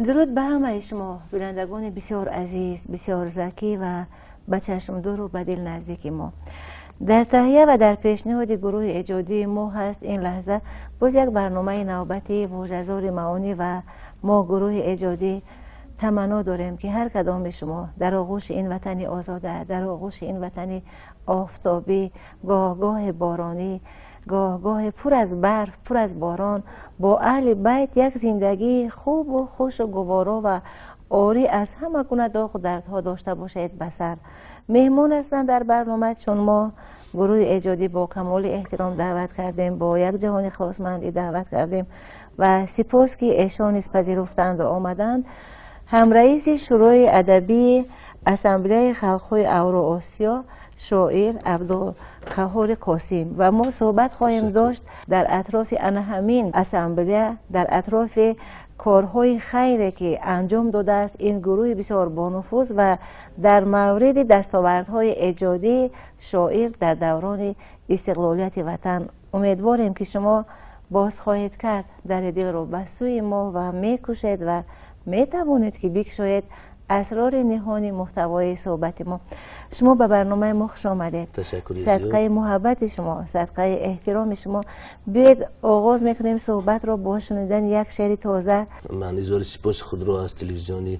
Дуруд ба ҳамаи шумо, бинандагони бисёр азиз, бисёр закӣ ва ба чашмдуру ба дил наздики мо. Дар таҳия ва дар пешниҳоди гурӯҳи эҷодии мо ҳаст ин лаҳза боз як барномаи навбатии вожазори маъонӣ, ва мо гурӯҳи эҷодӣ таманно дорем, ки ҳар кадоми шумо дар оғӯши ин ватани озода, дар оғӯши ин ватани офтобӣ, гоҳ-гоҳи боронӣ, гоҳ-гоҳи пур аз барф, пур аз борон, бо аҳли байт як зиндагии хубу хушу гуворо ва орӣ аз ҳама гуна доғу дардҳо дошта бошед ба сар. Меҳмон ҳастанд дар барнома, чун мо гурӯҳи эҷодӣ бо камоли эҳтиром даъват кардем, бо як ҷаҳони хосмандӣ даъват кардем ва сипос, ки эшон низ пазируфтанду омаданд. Ҳамраиси Шӯрои адабии Ассамблеяи халқҳои Авроосиё, шоир Абдуқаҳҳори Қосим, ва мо суҳбат хоҳем дошт дар атрофи ана ҳамин ассамблея, дар атрофи корҳои хайре, ки анҷом додааст ин гурӯҳи бисёр бонуфуз, ва дар мавриди дастовардҳои эҷодии шоир дар даврони истиқлолияти ватан. Умедворем, ки шумо боз хоҳед кард дари дилро ба сӯи мо ва мекушед ва метавонед, ки бикушоед асрори ниҳони муҳтавои суҳбати мо. Шумо ба барномаи мо хуш омадед. Ташаккури. Садқаи муҳаббати шумо, садқаи эҳтироми шумо. Биёед, оғоз мекунем суҳбатро бо шунидани як шеъри тоза. Ман изҳори сипоси худро аз телевизиони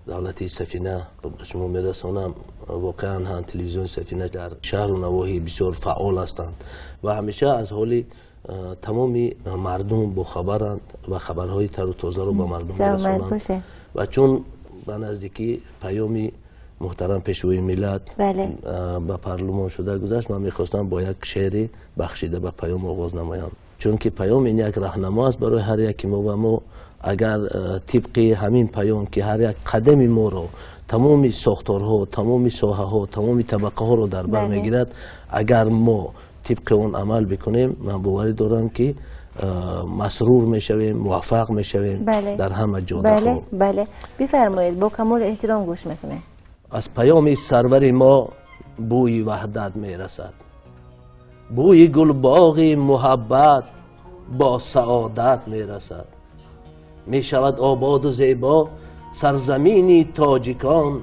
давлатии Сафина ба шумо мерасонам. Воқеан ҳам телевизиони Сафина дар шаҳру навоҳӣ бисёр фаъол ҳастанд ва ҳамеша аз ҳоли тамоми мардум бохабаранд ва хабарҳои тару тозаро ба мардум мерасонанд. Ва чун ба наздикӣ паёми муҳтарам Пешвои миллат ба парлумон шуда гузашт, ман мехостам бо як шеъри бахшида ба паём оғоз намоям, чунки паём ин як раҳнамо аст барои ҳар яки мо. Ва мо агар тибқи ҳамин паём, ки ҳар як қадами моро, тамоми сохторҳо, тамоми соҳаҳо, тамоми табақаҳоро дар бар мегирад, агар мо тибқи он амал бикунем, ман боварӣ дорам, ки масрур мешавем, муваффақ мешавем дар ҳама ҷодаҳо. Бале, бифармоед, бо камоли эҳтиром гӯш мекунем. Аз паёми сарвари мо бӯи ваҳдат мерасад, бӯи гулбоғи муҳаббат бо саодат мерасад. Мешавад ободу зебо сарзамини тоҷикон,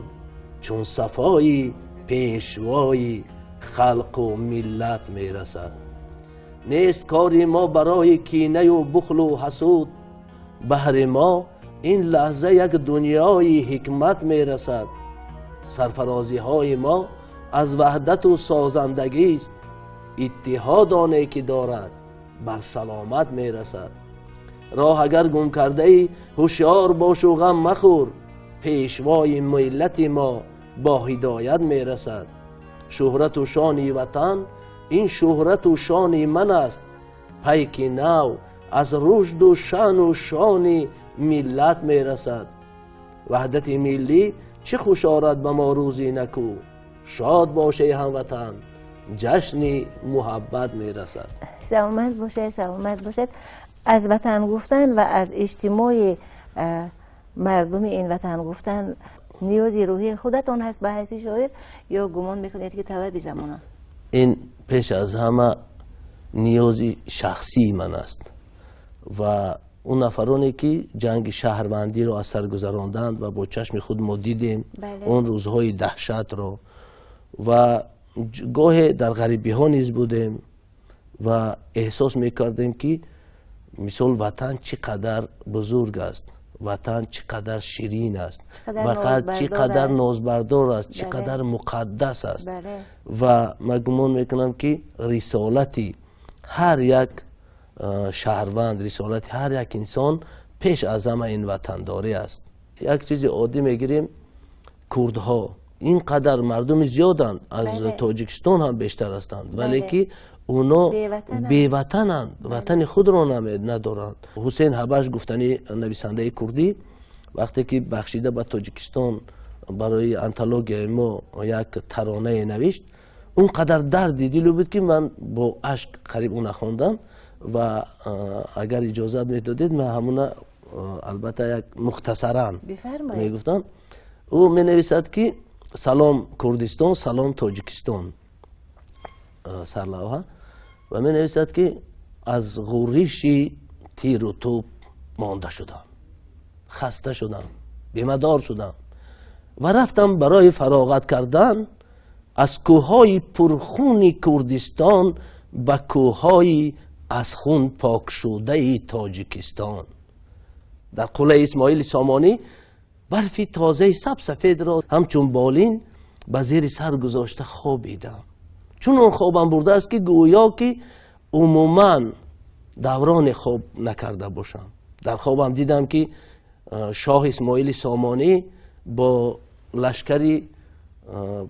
чун сафои пешвои халқу миллат мерасад. Нест кори мо барои кинаю бухлу ҳасуд, баҳри мо ин лаҳза як дунёи ҳикмат мерасад. Сарфарозиҳои мо аз ваҳдату созандагист, иттиҳод оне ки дорад бар саломат мерасад. Роҳ агар гум кардаӣ, ҳушёр бошу ғам махӯр, пешвои миллати мо бо ҳидоят мерасад. Шӯҳрату шони ватан ин шӯҳрату шони ман аст, пайки нав аз рушду шаъну шони миллат мерасад. Ваҳдати миллӣ чӣ хуш орад ба мо рӯзи наку, шод бошей, ҳамватан, ҷашни муҳаббат мерасад. Саломат бошед, саломат бошед. Аз ватан гуфтан ва аз иҷтимои мардуми ин ватан гуфтан ниёзи рӯҳии худатон ҳаст ба ҳайси шоир ё гумон мекунед, ки талаби замона? Ин пеш аз ҳама ниёзи шахсии ман аст ва он нафароне, ки ҷанги шаҳрвандиро аз сар гузаронданд ва бо чашми худ мо дидем он рӯзҳои даҳшатро ва гоҳе дар ғарибиҳо низ будем ва эҳсос мекардем, ки мисол ватан чӣ қадар бузург аст, ватан чӣ қадар ширин аст, чӣ қадар нозбардор аст, чӣ қадар муқаддас аст. Ва ман гумон мекунам, ки рисолати ҳар як шаҳрванд, рисолати ҳар як инсон пеш аз ҳама ин ватандорӣ аст. Як чизи оддӣ мегирем: курдҳо ин қадар мардуми зиёданд, аз Тоҷикистон ҳам бештар ҳастанд, вале ки оно беватананд, ватани худро надоранд. Ҳусейн Ҳабаш гуфтани нависандаи курдӣ, вақте ки бахшида ба Тоҷикистон барои антологияи мо як таронае навишт, он қадар дарди дилу буд, ки ман бо ашк қариб ӯ нахондам. Ва агар иҷозат медодед, ман ҳамуна албатта як мухтасаран мегуфтам. Ӯ менависад, ки «Салом, Курдистон, салом, Тоҷикистон» сарлавҳа, ва менависад, ки аз ғурриши тиру тӯб монда шудам. Хаста шудам, бемадор шудам ва рафтам барои фароғат кардан аз кӯҳҳои пурхуни Курдистон ба кӯҳҳои аз хун покшудаи Тоҷикистон. Дар қуллаи Исмоили Сомонӣ барфи тозаи сабсафедро ҳамчун болин ба зери сар гузошта хобидам. Чунон хобам бурдааст, ки гӯё ки умуман давроне хоб накарда бошам. Дар хобам дидам, ки шоҳ Исмоили Сомонӣ бо лашкари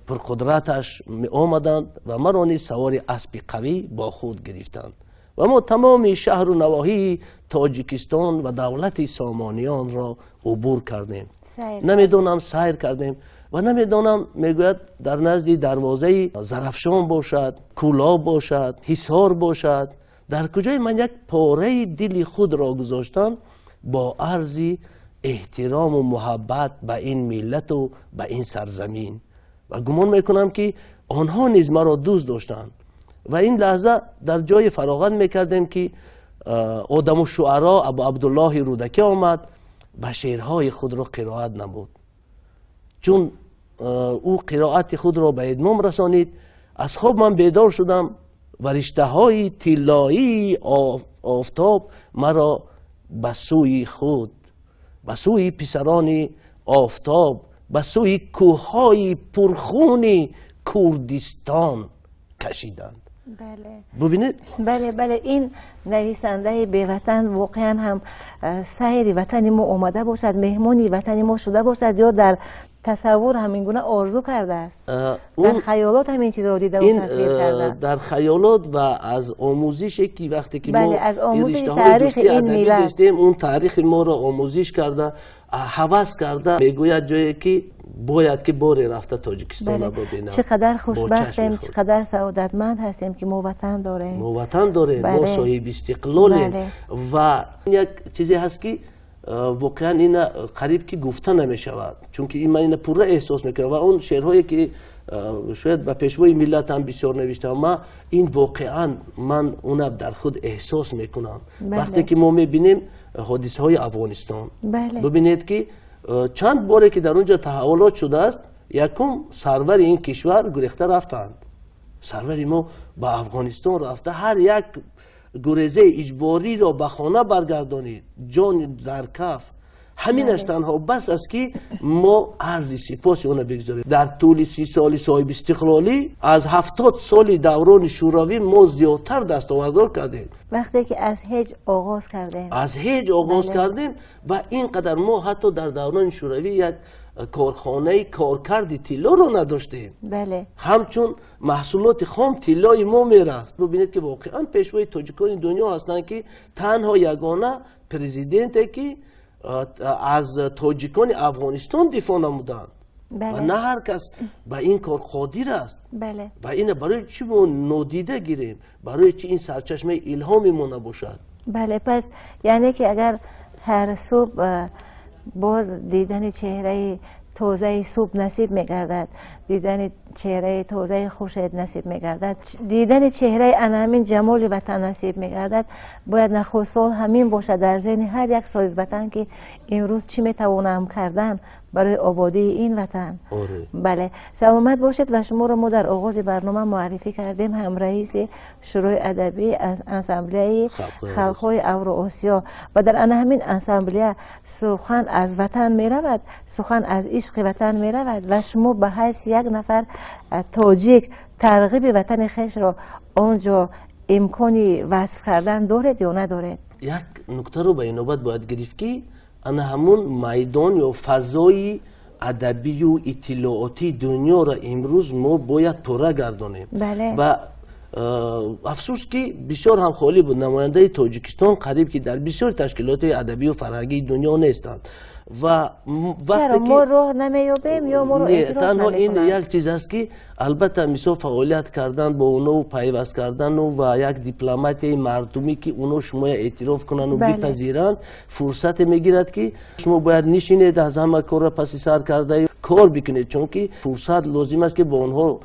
пурқудраташ омаданд ва маро низ савори аспи қавӣ бо худ гирифтанд ва мо тамоми шаҳру навоҳии Тоҷикистон ва давлати Сомониёнро убур кардем, намедонам, сайр кардем ва намедонам, мегӯяд, дар назди дарвозаи Зарафшон бошад, Кӯлоб бошад, Ҳисор бошад, дар куҷое ман як пораи дили худро гузоштам бо арзи эҳтирому муҳаббат ба ин миллату ба ин сарзамин. Ва гумон мекунам, ки онҳо низ маро дӯст доштанд. Ва ин лаҳза дар ҷои фароғат мекардем, ки одаму шуаро Абу Абдуллоҳи Рӯдакӣ омад ва шеърҳои худро қироат намуд. Чун ӯ қироати худро ба итмом расонид, аз хоб ман бедор шудам ва риштаҳои тиллоии офтоб маро ба сӯи худ, ба сӯи писарони офтоб, ба сӯи кӯҳҳои пурхуни Курдистон кашиданд. Бубинед. Бале, ин нависандаи беватан воқеан ҳам сайри ватани мо омада бошад, меҳмони ватани мо шуда бошад ё дар тасаввур ҳамин гуна орзу кардааст, дар хаёлот ҳамин чизро дида тасвир карда? Дар хаёлот ва аз омӯзише, ки вақте ки мо риштаҳои дӯстии адабӣ доштем, он таърихи моро омӯзиш карда, ҳавас карда мегӯяд, ҷое ки бояд ки боре рафта Тоҷикистонро бибинам. Чӣ қадар хушбахтем, чӣ қадар саодатманд ҳастем, ки мо ватан дорем. Мо ватан дорем, мо соҳиби истиқлолем. Ва як чизе ҳаст, ки воқеан ина қариб ки гуфта намешавад, чунки ман ина пурра эҳсос мекунам. Ва он шеърҳое, ки шояд ба пешвои миллат ҳам бисёр навиштам, ма ин воқеан ман уна дар худ эҳсос мекунам. Вақте ки мо мебинем ҳодисаҳои Афғонистон, бубинед, ки чанд боре ки дар он ҷо таҳаввулот шудааст, якум сарвари ин кишвар гурехта рафтанд. Сарвари мо ба Афғонистон рафта, ҳар як гурезаи иҷбориро ба хона баргардонид, ҷон дар каф. Ҳаминаш танҳо бас аст, ки мо арзи сипоси онро бигзорем. Дар тӯли 30 соли соҳиби истиқлолӣ аз 70 соли даврони Шӯравӣ мо зиёдтар дастовардор кардем. Вақте ки аз ҳеҷ оғоз кардем. Аз ҳеҷ оғоз кардем ва ин қадар мо ҳатто дар даврони Шӯравӣ як корхонаи коркарди тиллоро надоштем. Ҳамчун маҳсулоти хом тиллои мо мерафт. Бубинед, ки воқеан пешвои тоҷикони дунё ҳастанд, ки танҳо ягона президенте, ки аз тоҷикони Афғонистон дифоъ намуданд. Ва на ҳар кас ба ин кор қодир аст. Ва ина барои чӣ мо нодида гирем? Барои чӣ ин сарчашмаи илҳоми мо набошад? Бале, пас яъне ки агар ҳар субҳ боз дидани чеҳраи тозаи субҳ насиб мегардад, дидани чеҳраи тозаи хуршед насиб мегардад, дидани чеҳраи ана ҳамин ҷамоли ватан насиб мегардад, бояд нахуст сол ҳамин бошад дар зеҳни ҳар як соҳиби ватан, ки имрӯз чӣ метавонам кардан барои ободии ин ватан. Бале, саломат бошед. Ва шуморо мо дар оғози барнома муаррифӣ кардем ҳамраиси Шӯрои адабӣ Ассамблеяи халқҳои Авроосиё. Ва дар ана ҳамин ассамблея сухан аз ватан меравад, сухан аз ишқи ватан меравад. Ва шумо ба ҳайси як нафар тоҷик тарғиби ватани хешро он ҷо имкони васф кардан доред ё надоред? Як нуктаро ба инобат бояд гирифт, ки ана ҳамун майдон ё фазои адабию иттилоотии дунёро имрӯз мо бояд пурра гардонем. Ва афсӯс, ки бисёр ҳам холӣ буд. Намояндаи Тоҷикистон қариб ки дар бисёр ташкилотҳои адабию фарҳангии дунё нестанд. Ва вақте мо роҳ намеёбем ё моро танҳо ин як чиз аст, ки албатта, мисол, фаъолият кардан бо оно, пайваст кардану ва як дипломатияи мардумӣ, ки оно шумоя эътироф кунанду бипазиранд, фурсате мегирад, ки шумо бояд нишинед, аз ҳама корро паси сар карда кор бикунед, чунки фурсат лозим аст, ки бо онҳо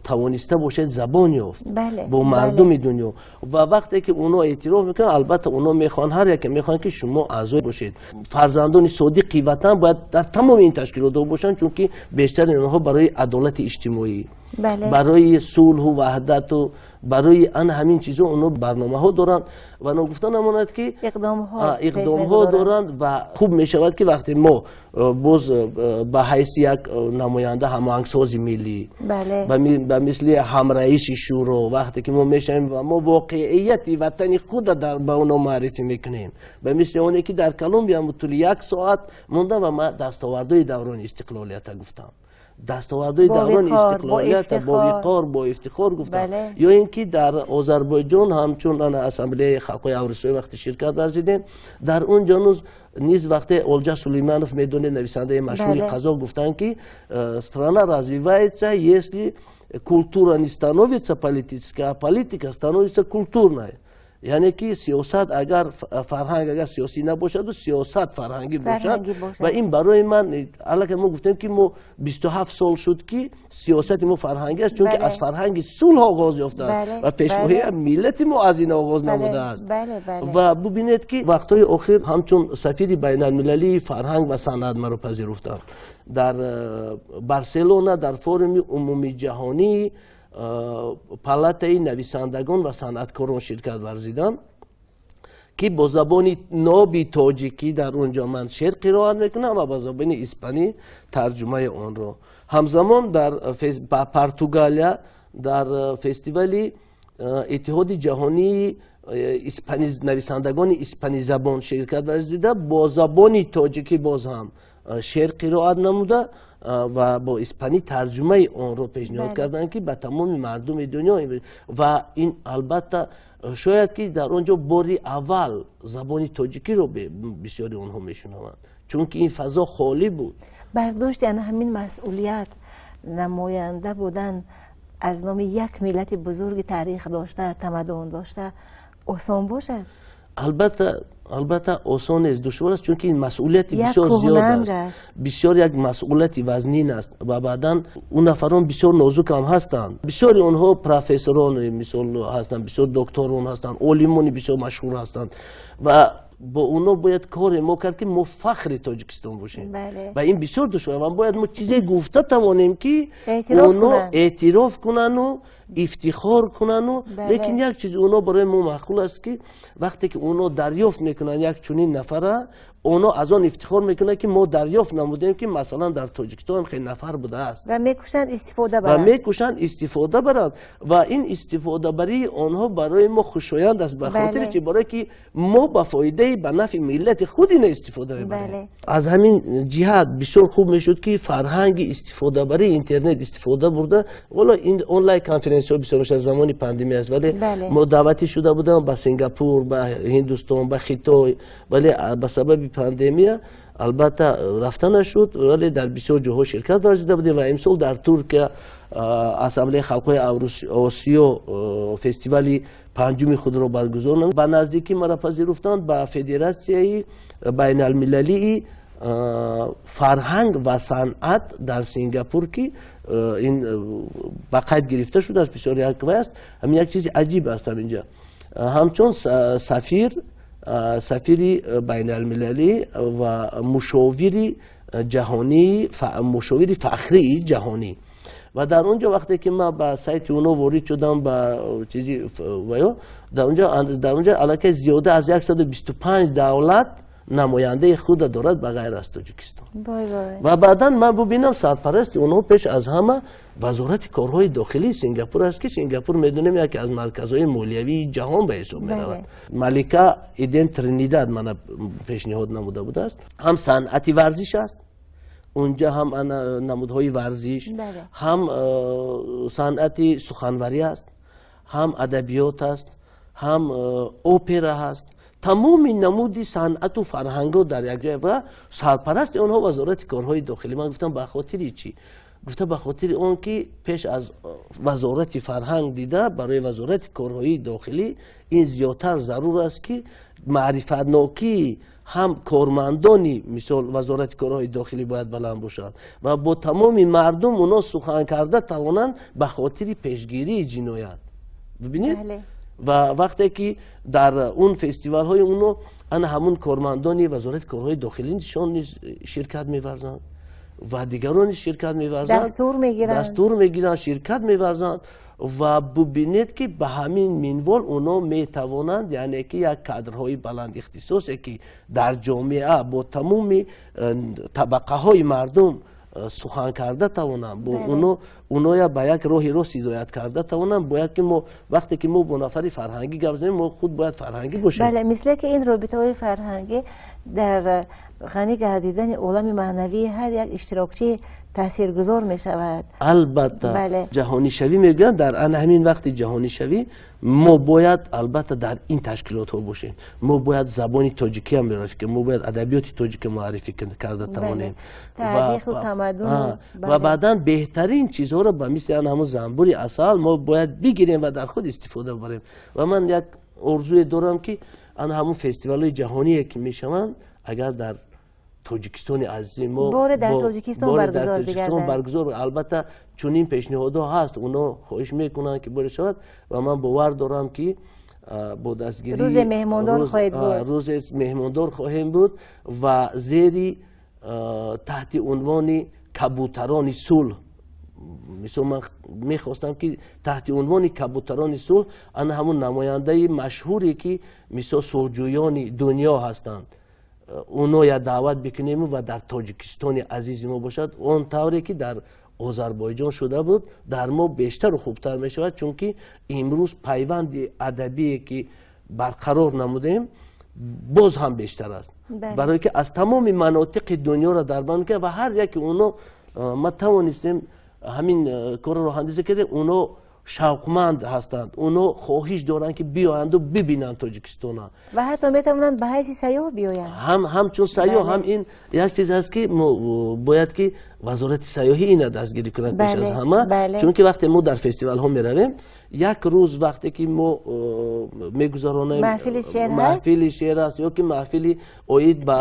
Тавониста бошед забон ёфт бо мардуми дунё. Ва вақте ки онҳо эътироф мекунанд, албатта, онҳо мехоҳанд, ҳар яке мехоҳанд, ки шумо аъзо бошед. Фарзандони содиқи ватан бояд дар тамоми ин ташкилотҳо бошанд, чунки бештари онҳо барои адолати иҷтимоӣ, барои сулҳу ваҳдату барои ана ҳамин чизҳо онҳо барномаҳо доранд. Ва ногуфта намонад, ки иқдомҳо доранд ва хуб мешавад, ки вақте мо боз ба ҳайси як намоянда, ҳамоҳангсози миллӣ, ба мисли ҳамраиси шӯро, вақте ки мо мешавем ва мо воқеияти ватани худа ба онҳо муаррифӣ мекунем, ба мисли оне ки дар Колумбия тӯли як соат мондам ва ман дастовардҳои даврони истиқлолията гуфтам, дастовардҳои даврони истиқлолията бо виқор, бо ифтихор гуфтам, ё ин ки дар Озарбойҷон ҳамчун ана Ассамблеяи халқҳои Авросиёӣ вақте ширкат варзидем, дар он ҷо низ вақте Олжас Сулейманов, медонед, нависандаи машҳури қазоқ, гуфтанд, ки страна развивается, если культура не становится политической, а политика становится культурной, яъне ки сиёсат агар фарҳанг агар сиёсӣ набошаду сиёсат фарҳангӣ бошад. Ва ин барои ман аллакай мо гуфтем, ки мо 27 сол шуд, ки сиёсати мо фарҳангӣ аст, чунки аз фарҳанги сулҳ оғоз ёфтааст ва пешвои миллати мо аз ин оғоз намудааст. Ва бубинед, ки вақтҳои охир ҳамчун сафири байналмилалии фарҳанг ва санъат маро пазируфтанд дар Барселона, дар форуми умумиҷаҳонии палатаи нависандагон ва санъаткорон ширкат варзидам, ки бо забони ноби тоҷикӣ дар он ҷо ман шеър қироат мекунам ва ба забони испанӣ тарҷумаи онро. Ҳамзамон дар Португалия дар фестивали Иттиҳоди ҷаҳонии нависандагони испанизабон ширкат варзида, бо забони тоҷикӣ боз ҳам шеър қироат намуда ва бо испанӣ тарҷумаи онро пешниҳод карданд, ки ба тамоми мардуми дунё. Ва ин, албатта, шояд ки дар он ҷо бори аввал забони тоҷикиро бисёри онҳо мешунаванд, чунки ин фазо холӣ буд. Бардошти ана ҳамин масъулият, намоянда будан аз номи як миллати бузурги таърих дошта, тамаддун дошта, осон бошад? Албатта, албатта, осон нест, душвор аст, чунки ин масъулияти бисёр зиёд аст, бисёр як масъулияти вазнин аст. Ва баъдан он нафарон бисёр нозук ҳам ҳастанд. Бисёри онҳо профессорон, мисол, ҳастанд, бисёр докторон ҳастанд, олимони бисёр машҳур ҳастанд ва бо онҳо бояд коре мо кард, ки мо фахри Тоҷикистон бошем. Ва ин бисёр душвор ва бояд мо чизе гуфта тавонем, ки онҳо эътироф кунану ифтихор кунану. Лекин як чизи онҳо барои мо маъқул аст, ки вақте ки онҳо дарёфт мекунанд як чунин нафара, онҳо аз он ифтихор мекунанд, ки мо дарёфт намудем, ки масалан дар Тоҷикистон хеле нафар будааст. Ва мекӯшанд истифода баранд. Ва мекӯшанд истифода баранд. Ва ин истифодабарии онҳо барои мо хушоянд аст. Ба хотири чи? Барое ки мо ба фоидаи, ба нафъи миллати худ ина истифода мебарем. Аз ҳамин ҷиҳат бисёр хуб мешуд, ки фарҳанги истифодабарии интернет истифода бурда. Ҳоло ин онлайн конференсиҳо бисёр мешавад, замони пандемия аст, вале мо даъватӣ шуда будам ба Сингапур, ба Ҳиндустон, ба Хитой, вале ба сабаби пандемия, албатта, рафта нашуд. Вале дар бисёр ҷоҳо ширкат варзида будем ва имсол дар Туркия Ассамблеяи халқҳои Осиё фестивали панҷуми худро баргузор намуд. Ба наздикӣ маро пазируфтанд ба Федератсияи байналмилалии фарҳанг ва санъат дар Сингапур, ки ин ба қайд гирифта шудааст, бисёр як вай аст. Ҳамин як чизи аҷиб аст. Ҳаминҷа ҳамчун сафири байналмилалӣ ва мушовири ҷаҳонӣ, мушовири фахрии ҷаҳонӣ. Ва дар он ҷо вақте ки ман ба сайти онҳо ворид шудам, ба чизи ваё, дар он ҷо аллакай зиёда аз 125 давлат намояндаи худа дорад, ба ғайр аз Тоҷикистон. Ва баъдан ман бубинам, сарпарасти онҳо пеш аз ҳама Вазорати корҳои дохилии Сингапур аст, ки Сингапур, медонем, яке аз марказҳои молиявии ҷаҳон ба ҳисоб меравад. Малика Иден Тринидад мана пешниҳод намуда будааст. Ҳам санъати варзиш аст унҷа, ҳам намудҳои варзиш, ҳам санъати суханварӣ аст, ҳам адабиёт аст, ҳам опера ҳаст, тамоми намуди санъату фарҳангҳо дар як ҷой ва сарпарасти онҳо Вазорати корҳои дохилӣ. Ман гуфтам, ба хотири чӣ? Гуфта, ба хотири он ки пеш аз Вазорати фарҳанг дида, барои Вазорати корҳои дохилӣ ин зиёдтар зарур аст, ки маърифатнокии ҳам кормандони, мисол, Вазорати корҳои дохилӣ бояд баланд бошад ва бо тамоми мардум оно сухан карда тавонанд ба хотири пешгирии ҷиноят. Бибинед, ва вақте ки дар он фестивалҳои оно ана ҳамун кормандони Вазорати корҳои дохилишон низ ширкат меварзанд ва дигарон ширкат меварзанд, дастур мегиранд, ширкат меварзанд. Ва бубинед, ки ба ҳамин минвол оно метавонанд, яъне ки як кадрҳои баландихтисосе, ки дар ҷомеа бо тамоми табақаҳои мардум сухан карда тавонанд, бо оноя ба як роҳи рост ҳидоят карда тавонанд. Бояд ки мо, вақте ки мо бо нафари фарҳангӣ гап занем, мо худ бояд фарҳангӣ бошем. Бале, мисле ки ин робитаҳои фарҳангӣ дар ғанӣ гардидани олами маънавии ҳар як иштирокчӣ таъсиргузор мешавад. Албатта, ҷаҳонишавӣ мегӯянд. Дар ана ҳамин вақти ҷаҳонишавӣ мо бояд, албатта, дар ин ташкилотҳо бошем. Мо бояд забони тоҷикиам муаррифӣ кунем, мо бояд адабиёти тоҷика муаррифӣ карда тавонем ва баъдан беҳтарин чизҳоро ба мисли ана ҳамун занбури асал мо бояд бигирем ва дар худ истифода барем. Ва ман як орзуе дорам, ки ана ҳамун фестивалҳои ҷаҳоние ки мешаванд, агар дар Тоҷикистони азизи мо боре дар Тоҷикистон баргузор. Албатта, чунин пешниҳодҳо ҳаст, оно хоҳиш мекунанд, ки боре шавад, ва ман бовар дорам, ки бо дастгирӣ рӯзе меҳмондор хоҳед буд. Рӯзе меҳмондор хоҳем буд ва зери таҳти унвони «Кабутарони сулҳ». Мисол, ман мехостам, ки таҳти унвони «Кабутарони сулҳ» ана ҳамун намояндаи машҳуре, ки, мисол, сулҳҷӯёни дунё ҳастанд, оноя даъват бикунем ва дар Тоҷикистони азизи мо бошад. Он тавре ки дар Озарбойҷон шуда буд, дар мо бештару хубтар мешавад, чунки имрӯз пайванди адабие, ки барқарор намудем, боз ҳам бештар аст, барое ки аз тамоми манотиқи дунёро дар бар мекунад ва ҳар яке оно ма тавонистем ҳамин корро роҳандозӣ кардем. Оно шавқманд ҳастанд, оно хоҳиш доранд, ки биёянду бибинанд Тоҷикистона. Ва ҳатто метавонанд ба ҳайси сайёҳ биёянд. Ҳам ҳамчун сайёҳ, ҳам ин як чиз аст, ки мо бояд ки Вазорати сайёҳӣ ина дастгирӣ кунад пеш аз ҳама, чунки вақте мо дар фестивалҳо меравем, як рӯз вақте ки мо мегузаронем, маҳфили шеър аст ё ки маҳфили оид ба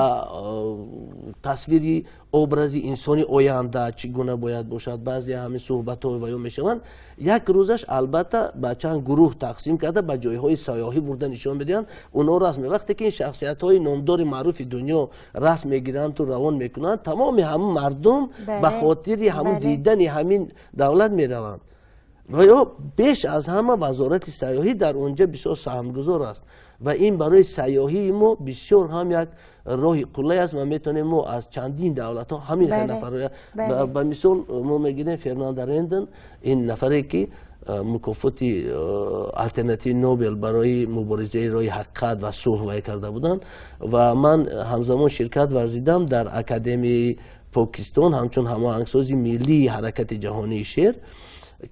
тасвири образи инсони оянда чӣ гуна бояд бошад, баъзе ҳамин суҳбатҳо ва ё мешаванд, як рӯзаш, албатта, ба чанд гурӯҳ тақсим карда, ба ҷойҳои сайёҳӣ бурда нишон медиҳанд. Онҳо расм, вақте ки ин шахсиятҳои номдори маъруфи дунё расм мегиранду равон мекунанд, тамоми ҳамун мардум ба хотири ҳамун дидани ҳамин давлат мераванд. Ва ё беш аз ҳама Вазорати сайёҳӣ дар он ҷо бисёр саҳмгузор аст ва ин барои сайёҳии мо бисёр ҳам як роҳи қуллай аст ва метавонем мо аз чандин давлатҳо ҳамин хел нафар, ба мисол, мо мегирем Фернандо Рендон, ин нафаре ки мукофоти алтернативи Нобел барои муборизаи роҳи ҳақиқат ва сулҳ вай карда буданд. Ва ман ҳамзамон ширкат варзидам дар Академияи Покистон ҳамчун ҳамоҳангсози миллии ҳаракати ҷаҳонии шеър,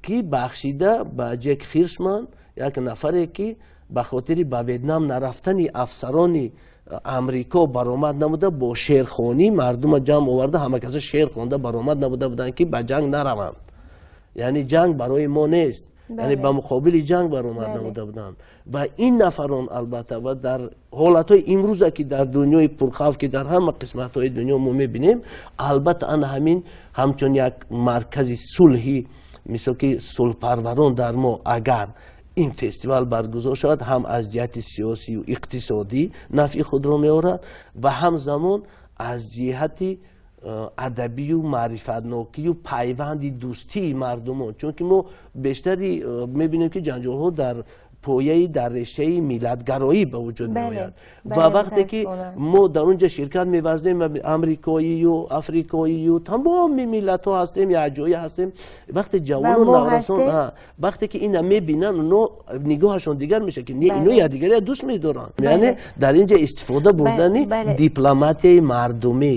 ки бахшида ба Ҷек Хиршман, як нафаре ки ба хотири ба Ветнам нарафтани афсарони Амрико баромад намуда, бо шеърхонӣ мардума ҷамъ оварда, ҳама каса шеър хонда баромад намуда буданд, ки ба ҷанг нараванд, яъне ҷанг барои мо нест, яъне ба муқобили ҷанг баромад намуда буданд. Ва ин нафарон, албатта, ва дар ҳолатҳои имрӯза, ки дар дунёи пурхавф, ки дар ҳама қисматҳои дунё мо мебинем, албатта, ана ҳамин ҳамчун як маркази сулҳӣ, мисол ки сулҳпарварон, дар мо агар ин фестивал баргузор шавад, ҳам аз ҷиҳати сиёсию иқтисодӣ нафъи худро меорад ва ҳамзамон аз ҷиҳати адабию маърифатнокию пайванди дӯстии мардумон, чунки мо бештари мебинем, ки ҷанҷолҳо дар пояи, дар решаи миллатгароӣ ба вуҷуд меояд. Ва вақте ки мо дар он ҷо ширкат меварзем, амрикоию африкоию тамоми миллатҳо ҳастем, якҷоя ҳастем. Вақте ҷавону наврасон, вақте ки ина мебинанд, оно нигоҳашон дигар мешавад, ки ино якдигаре дӯст медоранд. Яъне дар ин ҷо истифода бурдани дипломатияи мардумӣ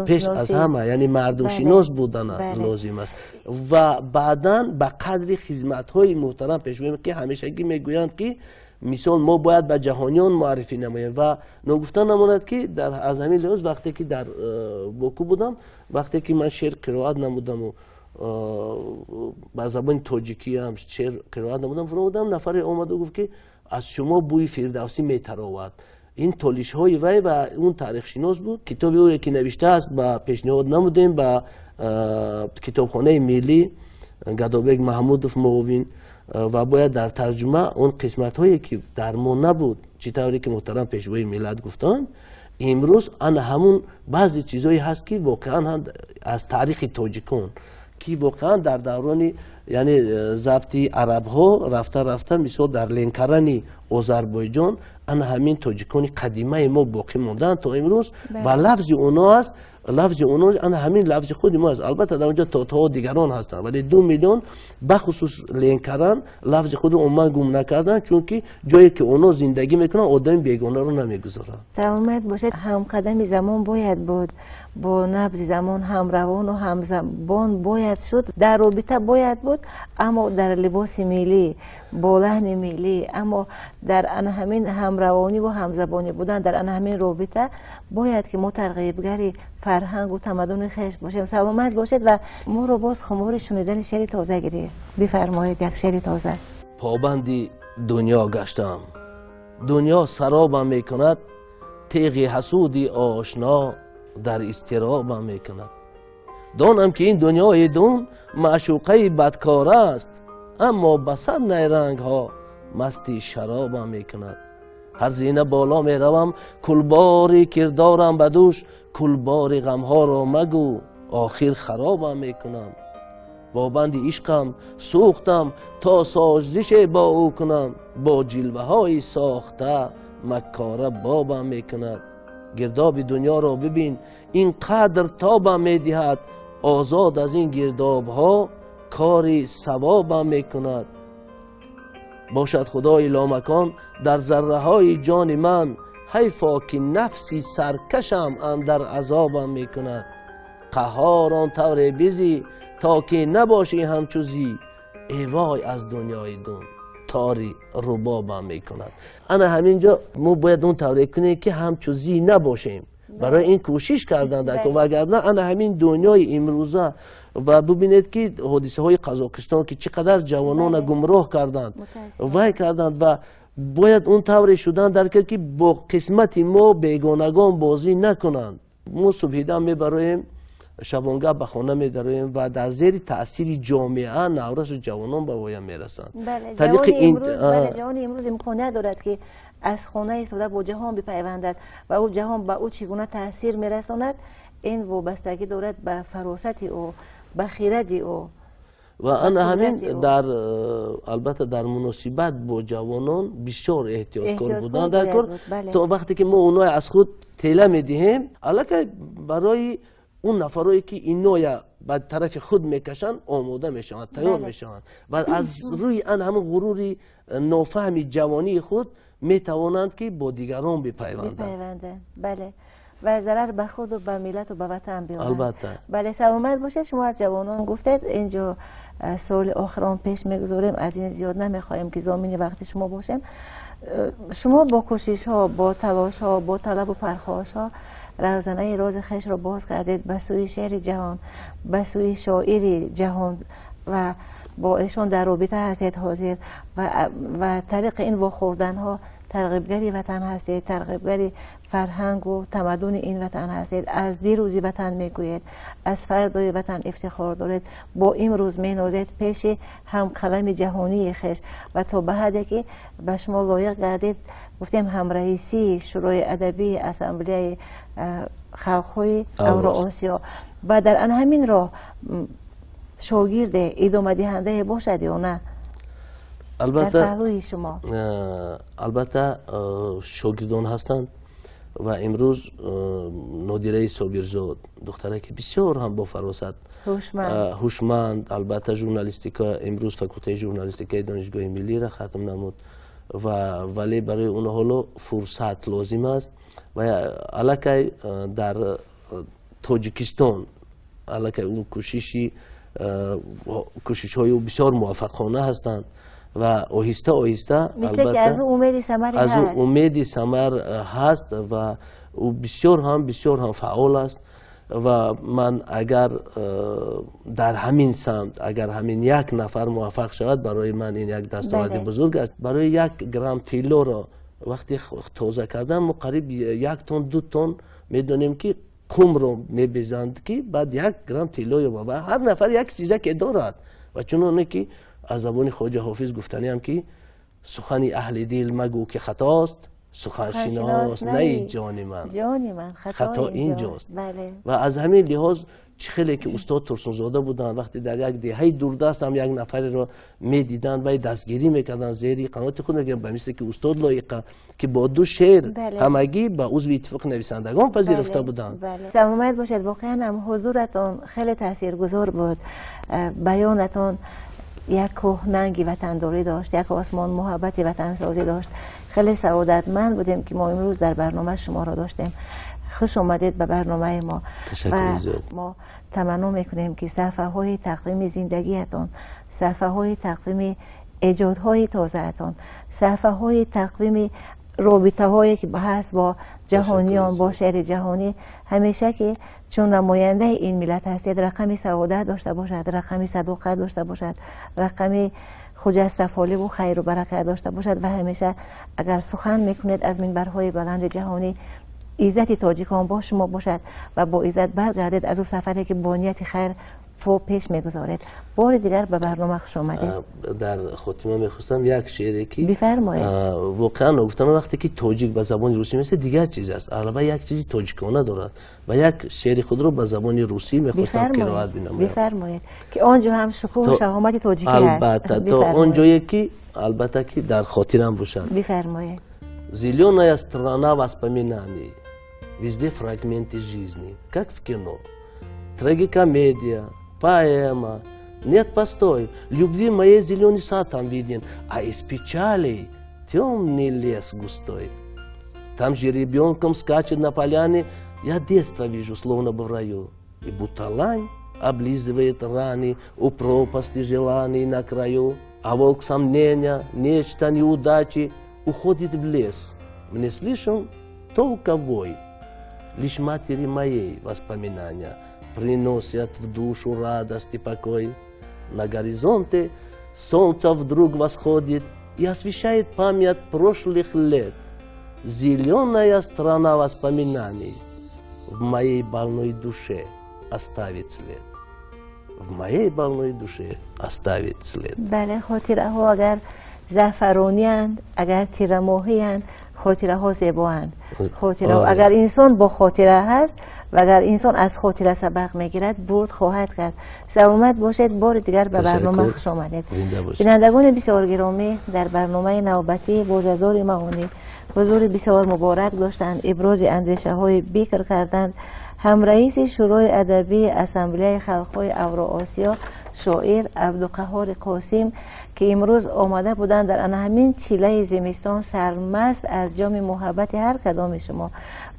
пеш аз ҳама, яъне мардумшинос будан лозим аст. Ва баъдан ба қадри хизматҳои муҳтарам пешвои, ки ҳамешагӣ мегӯянд, ки Мисол, мо бояд ба ҷаҳониён муаррифӣ намоем. Ва ногуфта намонад, ки аз ҳамин лиҳоз, вақте ки дар Боку будам, вақте ки ман шеър қироат намудаму ба забони тоҷикӣ ҳам шеър қироат намудам, фуромадам, нафаре омаду гуфт, ки аз шумо бӯи Фирдавсӣ метаровад. Ин толишҳои вай, ва он таърихшинос буд. Китоби ӯе ки навиштааст, ба пешниҳод намудем ба Китобхонаи миллӣ, Гадобек Маҳмудов муовин, ва бояд дар тарҷума он қисматҳое, ки дар мо набуд, чӣ тавре ки муҳтарам Пешвои миллат гуфтанд, имрӯз ана ҳамун баъзе чизҳое ҳаст, ки воқеан аз таърихи тоҷикон, ки воқеан дар даврони, яъне забти арабҳо рафта рафта, мисол, дар Ленкарани Озарбойҷон ана ҳамин тоҷикони қадимаи мо боқӣ монданд то имрӯз ва лафзи оно аст, лафзи оно ана ҳамин лафзи худи мо аст. Албатта, дар онҷо тотҳо, дигарон ҳастанд, вале 2 миллион, бахусус Ленкаран, лафзи худро умуман гум накарданд, чунки ҷое ки оно зиндагӣ мекунанд, одами бегонаро намегузоранд. Саломат бошед. Ҳамқадами замон бояд буд, бо набзи замон ҳамравону ҳамзабон бояд шуд, дар робита бояд буд, аммо дар либоси миллӣ, бо лаҳни миллӣ. Аммо дар ана ҳамин ҳамравониву ҳамзабонӣ будан, дар ана ҳамин робита бояд, ки мо тарғибгари фарҳангу тамаддуни хеш бошем. Саломат бошед. Ва моро боз хумори шунидани шеъри тоза гирифт. Бифармоед, як шеъри тоза. Побанди дунё гаштам, дунё саробам мекунад, теғи ҳасуди ошно дар изтиробам мекунад. Донам, ки ин дунёи дун маъшуқаи бадкор аст, аммо ба сад найрангҳо масти шаробам мекунад. Ҳар зина боло меравам, кулбори кирдорам ба дӯш, кулбори ғамҳоро магӯ, охир харобам мекунам. Бо банди ишқам сӯхтам, то созише бо ӯ кунам, бо ҷилваҳои сохта маккора бобам мекунад. Гирдоби дунёро бибин, ин қадр тобам медиҳад, озод аз ин гирдобҳо кори савобам мекунад. Бошад Худои ломакон дар зарраҳои ҷони ман, ҳайфо, ки нафси саркашам андар азобам мекунад. Қаҳҳор, он тавре бизӣ, то ки набошӣ ҳамчу зӣ, эвой, аз дунёи дун тори рубобам мекунад. Ана ҳамин ҷо мо бояд он тавре кунем, ки ҳамчу зӣ набошем. Барои ин кӯшиш кардан дар, вагарна ана ҳамин дунёи имрӯза, ва бубинед, ки ҳодисаҳои Қазоқистон, ки чӣ қадар ҷавонона гумроҳ карданд, вай карданд, ва бояд он тавре шудан дар кард, ки бо қисмати мо бегонагон бозӣ накунанд. Мо субҳидам мебароем, шабонгаҳ ба хона медароем ва дар зери таъсири ҷомеа наврасу ҷавонон ба воя мерасанд. Ҷавони имрӯз имконият дорад, ки аз хона истода бо ҷаҳон бипайвандад ва ӯ ҷаҳон ба ӯ чӣ гуна таъсир мерасонад, ин вобастагӣ дорад ба фаросати ӯ, ба хиради ӯ. Ва ана ҳамин дар, албатта, дар муносибат бо ҷавонон бисёр эҳтиёткор будан дар кор, то вақте ки мо онҳое аз худ тела медиҳем, аллакай барои он нафарое, ки иноя ба тарафи худ мекашанд, омода мешаванд, тайёр мешаванд ва аз рӯи ан ҳамин ғурури нофаҳми ҷавонии худ метавонанд, ки бо дигарон бипайванданд. Бале, ва зарар ба худу ба миллату ба ватан биёранд. Албатта. Бале, саломат бошед. Шумо аз ҷавонон гуфтед, инҷо суоли охирон пеш мегузорем, аз ин зиёд намехоҳем, ки зомини вақти шумо бошем. Шумо бо кӯшишҳо, бо талошҳо, бо талабу пархошҳо равзанаи рози хешро боз кардед ба сӯи шеъри ҷаҳон, ба сӯи шоири ҷаҳон ва бо эшон дар робита ҳастед ҳозир ва тариқи ин вохӯрданҳо тарғибгари ватан ҳастед, тарғибгари фарҳангу тамаддуни ин ватан ҳастед. Аз дирӯзи ватан мегӯед, аз фардои ватан ифтихор доред, бо имрӯз менозед пеши ҳамқалами ҷаҳонии хеш ва то ба ҳадде, ки ба шумо лоиқ гардид, гуфтем, ҳамраисии Шӯрои адабии Ассамблеяи халқҳои Авроосиё. Ва дар ан ҳамин роҳ шогирде, идомадиҳандае бошад ё на? Албатта. Паҳлӯи шумо. Албатта, шогирдон ҳастанд ва имрӯз Нодираи Собирзод, духтаре, ки бисёр ҳам бо фаросат, ҳушманд, албатта, журналистика, имрӯз факултаи журналистикаи Донишгоҳи миллиро хатм намуд, ва вале барои он ҳоло фурсат лозим аст. Ва аллакай дар Тоҷикистон аллакай он кӯшишҳои ӯ бисёр муваффақона ҳастанд. Ва оҳиста оҳиста мисле ки аз ӯ умеди самаре аз ӯ умеди самар ҳаст ва ӯ бисёр ҳам фаъол аст. Ва ман агар дар ҳамин самт, агар ҳамин як нафар муваффақ шавад, барои ман ин як дастоварди бузург аст. Барои 1 грамм тиллоро вақте тоза кардан, мо қариб 1 тон, 2 тон медонем, ки қумро мебезанд, ки баъд 1 грамм тилло ёбад. Ва ҳар нафар як чизе ки дорад. Ва чуноне ки аз забони Хоҷа Ҳофиз гуфтаниам, ки сухани аҳли дил магӯ, ки хатост, суханшинос наи, ҷони ман. Ҷони ман. Хато инҷост. Ва аз ҳамин лиҳоз, чӣ хеле ки устод Турсунзода буданд, вақте дар як деҳаи дурдаст ҳам як нафареро медиданд, вай дастгирӣ мекарданд, зери қаноти худ мегиранд, ба мисле ки устод Лоиқа, ки бо ду шеър ҳамагӣ ба узви Иттифоқи нависандагон пазируфта буданд. Саломат бошед. Воқеан ҳам ҳузуратон хеле таъсиргузор буд. Баёнатон як кӯҳнанги ватандорӣ дошт, як осмон муҳаббати ватансозӣ дошт. Хеле саодатманд будем, ки мо имрӯз дар барнома шуморо доштем. Хуш омадед ба барномаи мо. Ташаккур зиёд. Мо таманно мекунем, ки саҳфаҳои тақвими зиндагиятон, саҳфаҳои тақвими эҷодҳои тозаатон, саҳфаҳои тақвими робитаҳое ки ҳаст бо ҷаҳониён, бо шеъри ҷаҳонӣ, ҳамеша, ки чун намояндаи ин миллат ҳастед, рақами саодат дошта бошад, рақами садоқат дошта бошад, рақами хуҷастафоливу хайру баракат дошта бошад. Ва ҳамеша агар сухан мекунед аз минбарҳои баланди ҷаҳонӣ, иззати тоҷикон бо шумо бошад ва бо иззат баргардед аз ӯ сафаре, ки бо нияти хайр пеш мегузоред. Бори дигар ба барнома хуш омадед. Дар хотима мехостам як шеъре ки Бифармоед. Воқеан гуфтам, вақте ки тоҷик ба забони русӣ меса, дигар чиз аст, алба як чизи тоҷикона дорад. Ва як шеъри худро ба забони русӣ мехостам қироат бинамоям. Бифармоед, ки он ҷо ҳам шукӯҳу шаҳомати тоҷикӣ ҳаст. Албатта, то он ҷое ки, албатта, ки дар хотирам бошад. Бифармоед. Зеленая страна воспоминаний, везде фрагменты жизни, как в кино. Трагикомедия, поэма. Нет, постой, любви моей зеленый сад там виден, а из печалей темный лес густой. Там же ребенком скачет на поляне, я детство вижу, словно бы в раю. И будто лань облизывает раны у пропасти желаний на краю. А волк сомнения, нечто неудачи уходит в лес. Мне слышен только вой. Лишь матери моей воспоминания приносят в душу радость и покой. На горизонте солнце вдруг восходит и освещает память прошлых лет. Зеленая страна воспоминаний в моей больной душе оставит след. В моей больной душе оставит след. Бале, хотираҳо агар заъфарониянд, агар тирамоҳиянд, хотираҳо зебоанд. Хотираҳо, агар инсон бо хотира ҳаст ва агар инсон аз хотира сабақ мегирад, бурд хоҳад кард. Саломат бошед. Бори дигар ба барнома хуш омадед. Бинандагони бисёр гиромӣ, дар барномаи навбатӣ Божазори Маъонӣ ҳузури бисёр муборак доштанд, ибрози андешаҳои бикр карданд ҳамраиси Шӯрои адабии Ассамблеяи халқҳои Авроосиё, шоир Абдуқаҳҳори Қосим, ки имрӯз омада буданд дар ана ҳамин чилаи зимистон, сармаст аз ҷоми муҳаббати ҳар кадоми шумо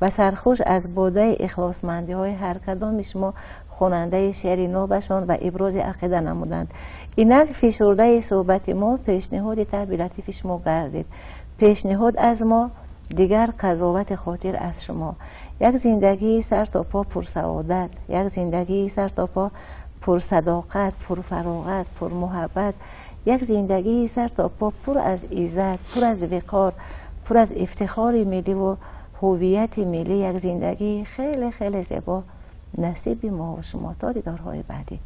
ва сархуш аз бодаи ихлосмандиҳои ҳар кадоми шумо, хонандаи шеъри нобашон ва ибрози ақида намуданд. Инак фишурдаи суҳбати мо пешниҳоди таъби латифи шумо гардид. Пешниҳод аз мо, дигар қазовати хотир аз шумо. Як зиндагии сар то по пурсаодат, як зиндагии сар то по пурсадоқат, пурфароғат, пурмуҳаббат, як зиндагии сар то по пур аз иззат, пур аз виқор, пур аз ифтихори милливу ҳуввияти миллӣ, як зиндагии хеле хеле зебо насиби мо шумо. То дидорҳои баъдӣ.